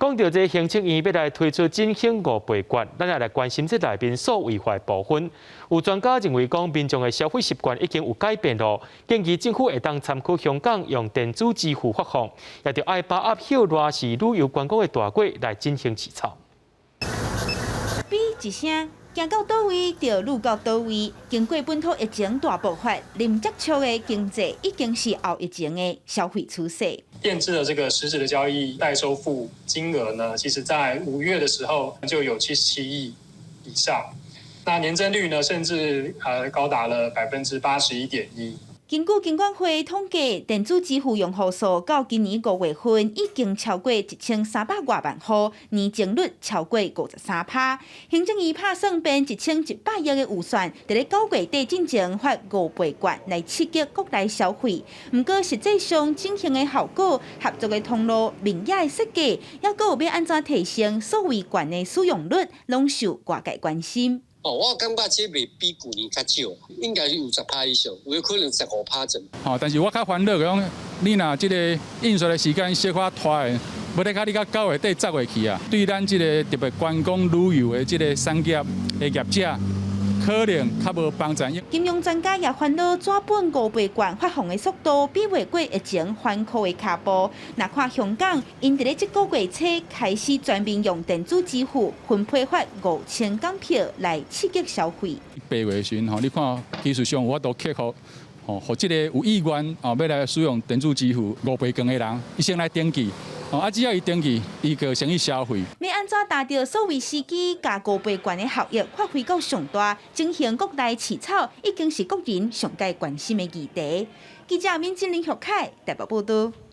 講到這行政院欲來推出振興五倍券，咱也來關心這內面數位化的部分。有專家認為講，民眾的消費習慣已經有改變囉，建議政府會當參考香港用電子支付發放，也著愛把握歇熱時旅遊觀光的大月來進行刺草。嗶一聲，行到佗位就旅到佗位。經過本土疫情大爆發，零接觸的經濟已經是後疫情的消費趨勢。電子的這個實質的交易代收付金額呢，其實在5月的時候就有77億以上，那年增率呢，甚至高達了81.1%。根據金管會統計，電子支付用戶數到今年5月份已經超過1300外萬戶，年增率超過53%。行政院拍算編1100億的預算，佇咧9月底進前發五倍券來刺激國內消費。毋過實際上執行的效果、合作的通路、面額的設計，猶閣有欲按怎提升數位券的使用率，攏受外界關心。哦，我感覺這袂比舊年較少，應該是有10趴以上，有可能15趴左右。吼，但是我較煩惱講，你若這個印刷的時間小可拖的，無咧較你到9月底、10月去啊，對咱這個特別觀光旅遊的這個產業的業者，可能較無幫助。金融專家也煩惱，紙本五倍券發放的速度比袂過疫情反箍的跤步。若看香港，𪜶佇咧這個月初開始全面用電子支付分批發5000港票來刺激消費。八月的時陣吼，你看技術上有法度克服，吼，予這個有意願哦欲來使用電子支付五倍券的人，伊先來登記。哦，啊，只要伊登記，伊就先去消費。欲按怎達到數位時機，共五倍券的效益發揮到上大，振興國內市場已經是國人上蓋關心的議題。記者閔靜林、許凱台北報導。